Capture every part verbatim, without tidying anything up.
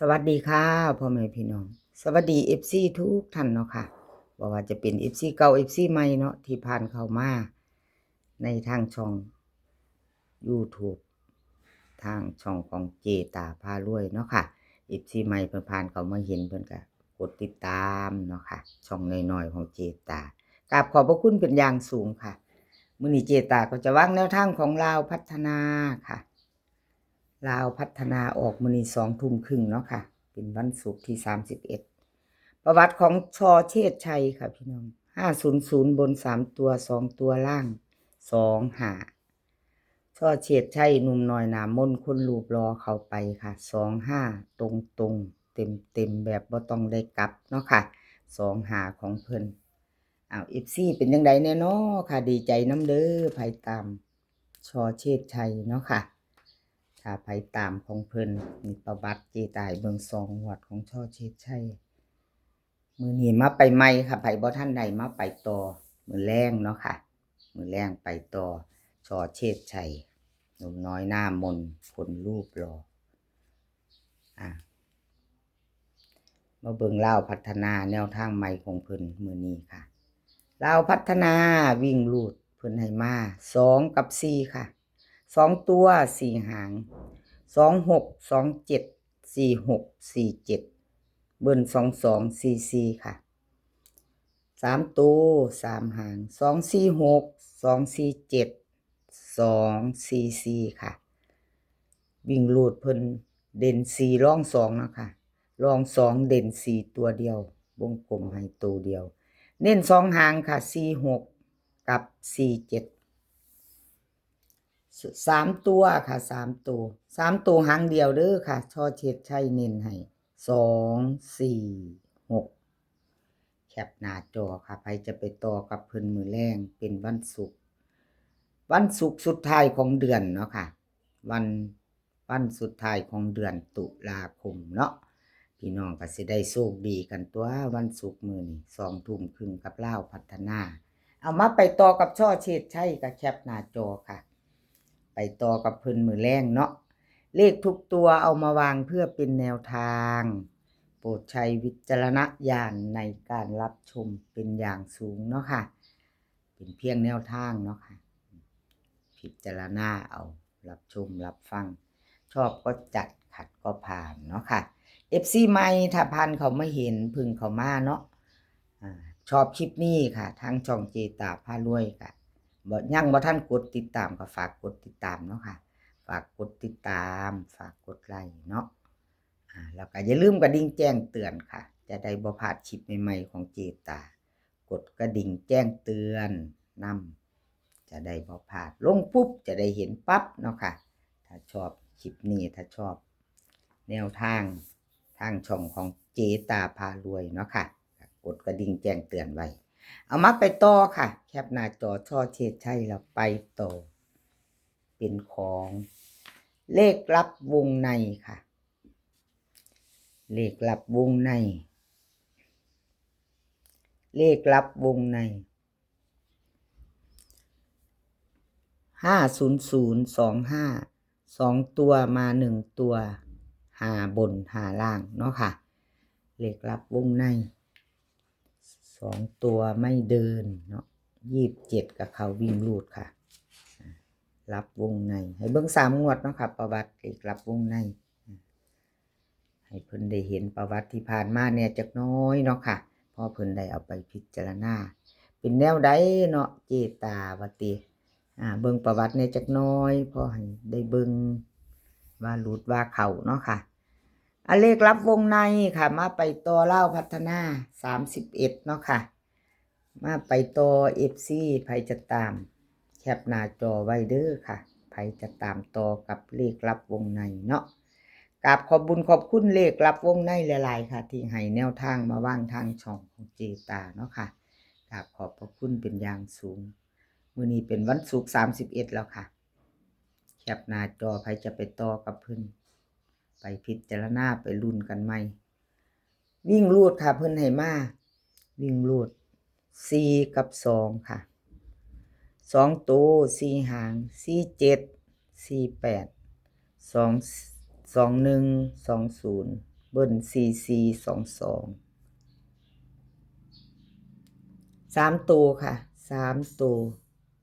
สวัสดีค่ะพ่อแม่พี่น้อง สวัสดีเอฟซีทุกท่านเนาะค่ะ บ่ว่าจะเป็นเอฟซีเก่า เอฟซีใหม่เนาะ ที่ผ่านเข้ามาในทางช่อง YouTube ทางช่องของเจตาพารวยเนาะค่ะ เอฟซีใหม่เพิ่นผ่านเข้ามาเห็นเพิ่นก็กดติดตามเนาะค่ะ ช่องน้อยๆของเจตา กราบขอบพระคุณเป็นอย่างสูงค่ะ มื้อนี้เจตาก็จะวางแนวทางของลาวพัฒนาค่ะ ลาวพัฒนาออกมื้อนี้สองทุ่มครึ่งเนาะค่ะ เป็นวันศุกร์ที่สามสิบเอ็ด ประวัติของ ช.เชษชัย ค่ะพี่น้อง ห้าศูนย์ศูนย์ บนสามตัว สองตัวล่าง สองห้า ช.เชษชัย หนุ่มน้อยหน้ามนต์คนรูปหล่อเข้าไปค่ะ สองห้า ตรงๆ เต็มๆ แบบบ่ต้องได้กลับเนาะค่ะ สองห้า ของเพิ่น อ้าว เอฟซี เป็นจั่งใดแน่น้อค่ะ ดีใจนำเด้อ ไผตาม ช.เชษชัย เนาะค่ะ ถ้าไผตามของเพิ่น มีประวัติเจตาให้เบิ่งสองงวดของ ช.เชษชัย มื้อนี้มาไปใหม่ค่ะ ไผบ่ทันได้มาไปต่อ มื้อแลงเนาะค่ะ มื้อแลงไปต่อ ช.เชษชัย หนุ่มน้อยหน้ามนต์คนรูปหล่อ อ่ะ มาเบิ่งลาวพัฒนาแนวทางใหม่ของเพิ่นมื้อนี้ค่ะ ลาวพัฒนาวิ่งรูดเพิ่นให้มา สอง กับ สี่ ค่ะ สอง ตัว สี่ หาง สอง หก สอง เจ็ด สี่ หก สี่ เจ็ด เบิ้ล สอง สอง สี่ สี่ ค่ะ สาม ตัว สาม หาง สอง สี่ หก สอง สี่ เจ็ด สอง สี่ สี่ ค่ะ วิ่งรูดเพิ่นเด่น สี่ รอง สอง เนาะค่ะ รอง สอง เด่น สี่ ตัวเดียว วงกลมให้ตัวเดียว เน้นสองหางค่ะ สี่ หก กับ สี่ เจ็ด ส- สาม ตัวค่ะ สาม ตัว สาม ตัวหางเดียวเด้อค่ะ ช.เชษชัย เน้นให้ สอง สี่ หก แคปหน้าจอค่ะ ไผจะไปต่อกับเพิ่นมื้อแลง เป็นวันศุกร์ วันศุกร์สุดท้ายของเดือนเนาะค่ะ วัน วันสุดท้ายของเดือนตุลาคมเนาะ พี่น้องก็สิได้โชคดีกันตัว วันศุกร์มื้อนี้ สองทุ่มครึ่ง กับลาวพัฒนา เอามาไปต่อกับ ช.เชษชัย ก็แคปหน้าจอค่ะ ไปต่อกับเพิ่นมื้อแลงเนาะ เลขทุกตัวเอามาวางเพื่อเป็นแนวทาง โปรดใช้วิจารณญาณในการรับชมเป็นอย่างสูงเนาะค่ะ เป็นเพียงแนวทางเนาะค่ะ พิจารณาเอา รับชมรับฟัง ชอบก็จัด ขัดก็ผ่านเนาะค่ะ เอฟซี ใหม่ ถ้าผ่านเข้ามาเห็น เพิ่งเข้ามาเนาะ อ่า ชอบคลิปนี้ค่ะ ทางช่องเจตาพารวยค่ะ บ่ ยังบ่ทันกดติดตามก็ฝากกดติดตามเนาะค่ะ ฝากกดติดตาม ฝากกดไลค์เนาะ อ่า แล้วก็อย่าลืมกระดิ่งแจ้งเตือนค่ะ จะได้บ่พลาดคลิปใหม่ๆของเจตา กดกระดิ่งแจ้งเตือนนำ จะได้บ่พลาด ลงปุ๊บจะได้เห็นปั๊บเนาะค่ะ ถ้าชอบคลิปนี้ ถ้าชอบแนวทาง ทางช่องของเจตาพารวยเนาะค่ะ กดกระดิ่งแจ้งเตือนไว้ เอามาไปต่อค่ะ แคปหน้าจอ ช.เชษชัย แล้วไปต่อ เป็นของเลขลับวงในค่ะ เลขลับวงใน เลขลับวงใน ห้าศูนย์ศูนย์ สองห้า สองตัวมาหนึ่งตัว ห้าบน ห้าล่างเนาะค่ะ เลขลับวงใน สองตัวไม่เดินเนาะ ยี่สิบเจ็ด กับเขาวิ่งรูดค่ะ ลับวงใน ให้เบิ่งสามงวดเนาะค่ะ ประวัติเลขลับวงใน ให้เพิ่นได้เห็นประวัติที่ผ่านมาแหน่จักหน่อยเนาะค่ะ พอเพิ่นได้เอาไปพิจารณา เป็นแนวใดเนาะ เจตาว่าติ อ่า เบิ่งประวัติแหน่จักหน่อย พอให้ได้เบิ่งว่าหลุดว่าเข้าเนาะค่ะ อ่ะ เลขลับวงในค่ะ มาไปต่อลาวพัฒนา สามสิบเอ็ด เนาะค่ะ มาไปต่อ เอฟซี ไผจะตาม แคปหน้าจอไว้เด้อค่ะ ไผจะตามต่อกับเลขลับวงในเนาะ กราบขอบบุญขอบคุณเลขลับวงในหลายๆค่ะ ที่ให้แนวทางมาวางทางช่องของเจตาเนาะค่ะ กราบขอบพระคุณเป็นอย่างสูง มื้อนี้เป็นวันศุกร์ สามสิบเอ็ด แล้วค่ะ แคปหน้าจอ ไผจะไปต่อกับเพิ่น ไปพิจารณา ไปลุ้นกันใหม่ วิ่งรูดค่ะ เพิ่นให้มา วิ่งรูด สี่ กับ สอง ค่ะ สอง ตัว สี่ หาง สี่ เจ็ด สี่ แปด สอง สอง หนึ่ง สอง ศูนย์ เบิ้ลสี่สี่สองสอง สามตัวค่ะ สามตัว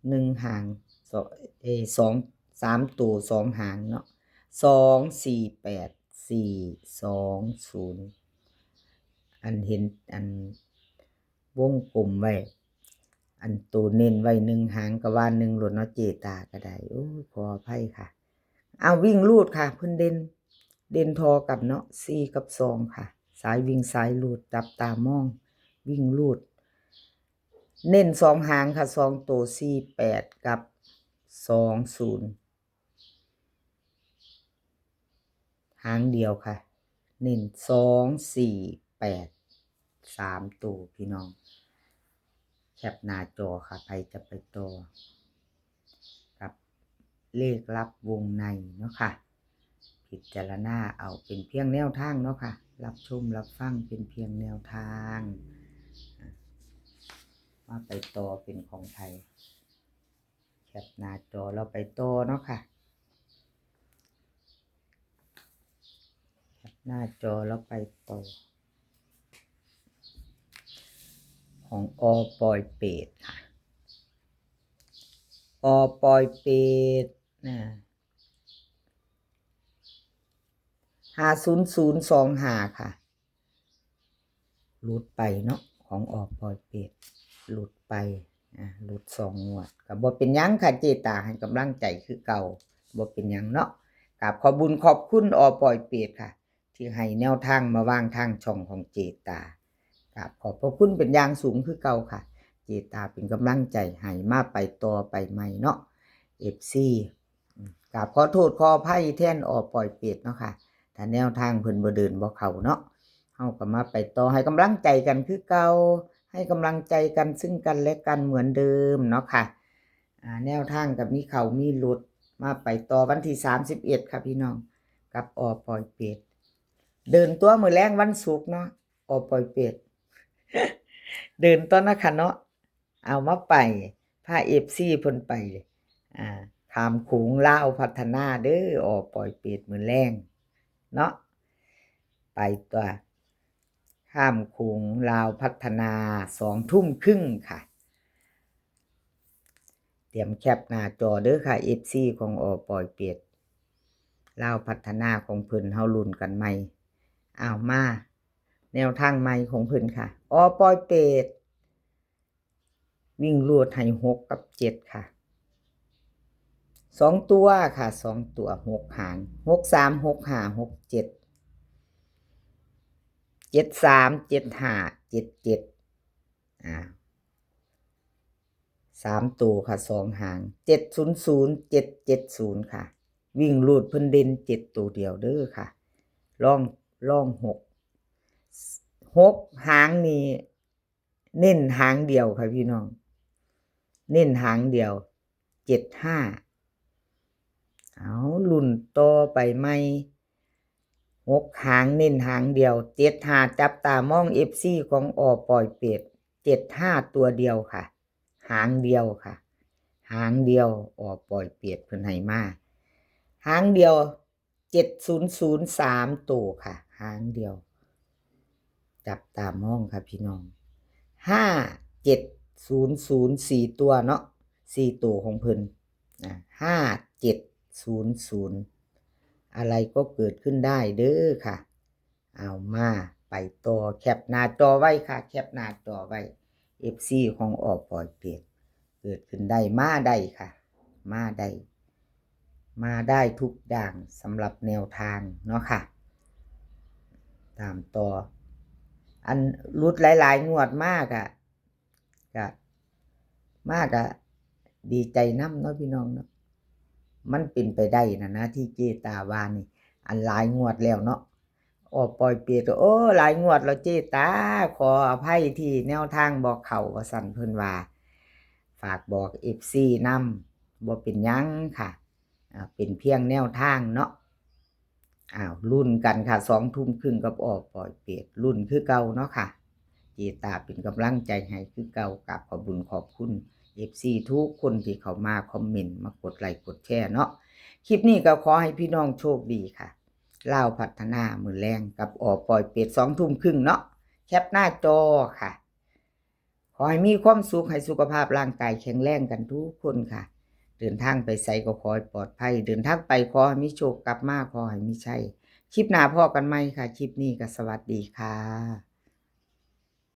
หนึ่งหาง สอง เออ สอง สามตัว สองหางเนาะ สองสี่แปด สี่สองศูนย์ อันเห็น อันวงกลมไว้ อันตัวเน้นไว้หนึ่งหางก็ว่าหนึ่งโลดเนาะ เจตาก็ได้ โอ้ย ขออภัยค่ะ เอาวิ่งรูดค่ะ เพิ่นเด่น เด่นทอกันเนาะ สี่กับสองค่ะ สายวิ่งสายรูด จับตามอง วิ่งรูด เน้นสองหางค่ะ สองตัว สี่แปด กับ สองศูนย์ หางเดียวค่ะ เน้น สองสี่แปด สามตัวพี่น้อง แคปหน้าจอค่ะ ใครจะไปต่อ กับเลขลับวงในเนาะค่ะ พิจารณาเอาเป็นเพียงแนวทางเนาะค่ะ รับชมรับฟังเป็นเพียงแนวทาง อ่ะ มาไปต่อเป็นของไทย แคปหน้าจอเราไปต่อเนาะค่ะ แคปหน้าจอเราไปต่อ ของอปอยเปตค่ะ อปอยเปตนะ ห้าศูนย์ศูนย์สองห้าค่ะ หลุดไปเนาะ ของอปอยเปต หลุดไป อ่ะ หลุดสองงวด ก็บ่เป็นหยังค่ะ เจตาให้กำลังใจคือเก่า บ่เป็นหยังเนาะ กราบขอบบุญขอบคุณอปอยเปตค่ะ ที่ให้แนวทางมาวางทางช่องของเจตา กราบขอบพระคุณเป็นอย่างสูงคือเก่าค่ะ เจตาเป็นกำลังใจให้มาไปต่อไปใหม่เนาะ เอฟซี อืม กราบขอโทษขออภัยแทนอปอยเปตเนาะค่ะ ถ้าแนวทางเพิ่นบ่เดินบ่เข้าเนาะ เฮาก็มาไปต่อ ให้กำลังใจกันคือเก่า ให้กำลังใจกันซึ่งกันและกันเหมือนเดิมเนาะค่ะ อ่า แนวทางก็มีเข้ามีหลุด มาไปต่อวันที่สามสิบเอ็ดค่ะพี่น้อง กับอปอยเปต เดินตัวมื้อแลงวันศุกร์เนาะ อปอยเปต เดินตัวนะคะเนาะ เอามาไป พาเอฟซีเพิ่นไป อ่า ข้ามโขงลาวพัฒนาเด้อ อปอยเปตมื้อแลงเนาะ ไปตัว ข้ามโขงลาวพัฒนา สองทุ่มครึ่งค่ะ เตรียมแคปหน้าจอเด้อค่ะ เอฟซี ของอปอยเปต ลาวพัฒนาของเพิ่น เฮาลุ้นกันใหม่ เอามา แนวทางใหม่ของเพิ่นค่ะ อปอยเปต วิ่งรูดให้หกกับเจ็ดค่ะ สองตัวค่ะ สองตัว หกหาง หกสาม หกห้า หกเจ็ด เจ็ดสาม เจ็ดห้า เจ็ดเจ็ด อ่า สามตัวค่ะ สองหาง เจ็ดศูนย์ศูนย์ เจ็ดเจ็ดศูนย์ ค่ะ วิ่งรูดเพิ่นเด่นเจ็ดตัวเดียวเด้อค่ะ รอง รองหก หกหางนี่ เน้นหางเดียวค่ะพี่น้อง เน้นหางเดียว เจ็ดห้า เอาลุ้นต่อไปใหม่ หกหางเน้นหางเดียว เจ็ดห้า จับตามอง เอฟซี ของอปอยเปต เจ็ดห้า ตัวเดียวค่ะ หางเดียวค่ะ หางเดียว อปอยเปตเพิ่นให้มา หางเดียว เจ็ดศูนย์ศูนย์ สามตัวค่ะ หางเดียว จับตามองค่ะพี่น้อง ห้าเจ็ดศูนย์ศูนย์ สี่ตัวเนาะ สี่ตัวของเพิ่น อ่า ห้าเจ็ดศูนย์ศูนย์ อะไรก็เกิดขึ้นได้เด้อค่ะ เอามาไปต่อ แคปหน้าจอไว้ค่ะ แคปหน้าจอไว้ เอฟซี ของอปอยเปต เกิดขึ้นได้ มาได้ค่ะ มาได้ มาได้ทุกอย่างสำหรับแนวทางเนาะค่ะ ตามต่อ อันหลุดหลายๆงวดมากอะ ก็ มากอะ ดีใจนำเนาะพี่น้องเนาะ มันเป็นไปได้นะนะ ที่เจตาว่านี่ อันหลายงวดแล้วเนาะ อปอยเปต โอ้ หลายงวดแล้วเจตา ขออภัยที่แนวทางบ่เข้า ว่าซั่นเพิ่นว่า ฝากบอก เอฟซี นำ บ่เป็นหยังค่ะ อ่า เป็นเพียงแนวทางเนาะ อ้าว ลุ้นกันค่ะ สองทุ่มครึ่งกับอปอยเปต ลุ้นคือเก่าเนาะค่ะ เจตาเป็นกำลังใจให้คือเก่า กราบขอบบุญขอบคุณ เอฟซี ทุกคนที่เข้ามาคอมเมนต์ มากดไลค์กดแชร์เนาะ คลิปนี้ก็ขอให้พี่น้องโชคดีค่ะ ลาวพัฒนามื้อแลงกับอ.ปอยเปต สองทุ่มครึ่งเนาะ แคปหน้าจอค่ะ ขอให้มีความสุข ให้สุขภาพร่างกายแข็งแรงกันทุกคนค่ะ เดินทางไปไสก็ขอให้ปลอดภัย เดินทางไปขอให้มีโชค กลับมาขอให้มีชัย คลิปหน้าพ้อกันใหม่ค่ะ คลิปนี้ก็สวัสดีค่ะ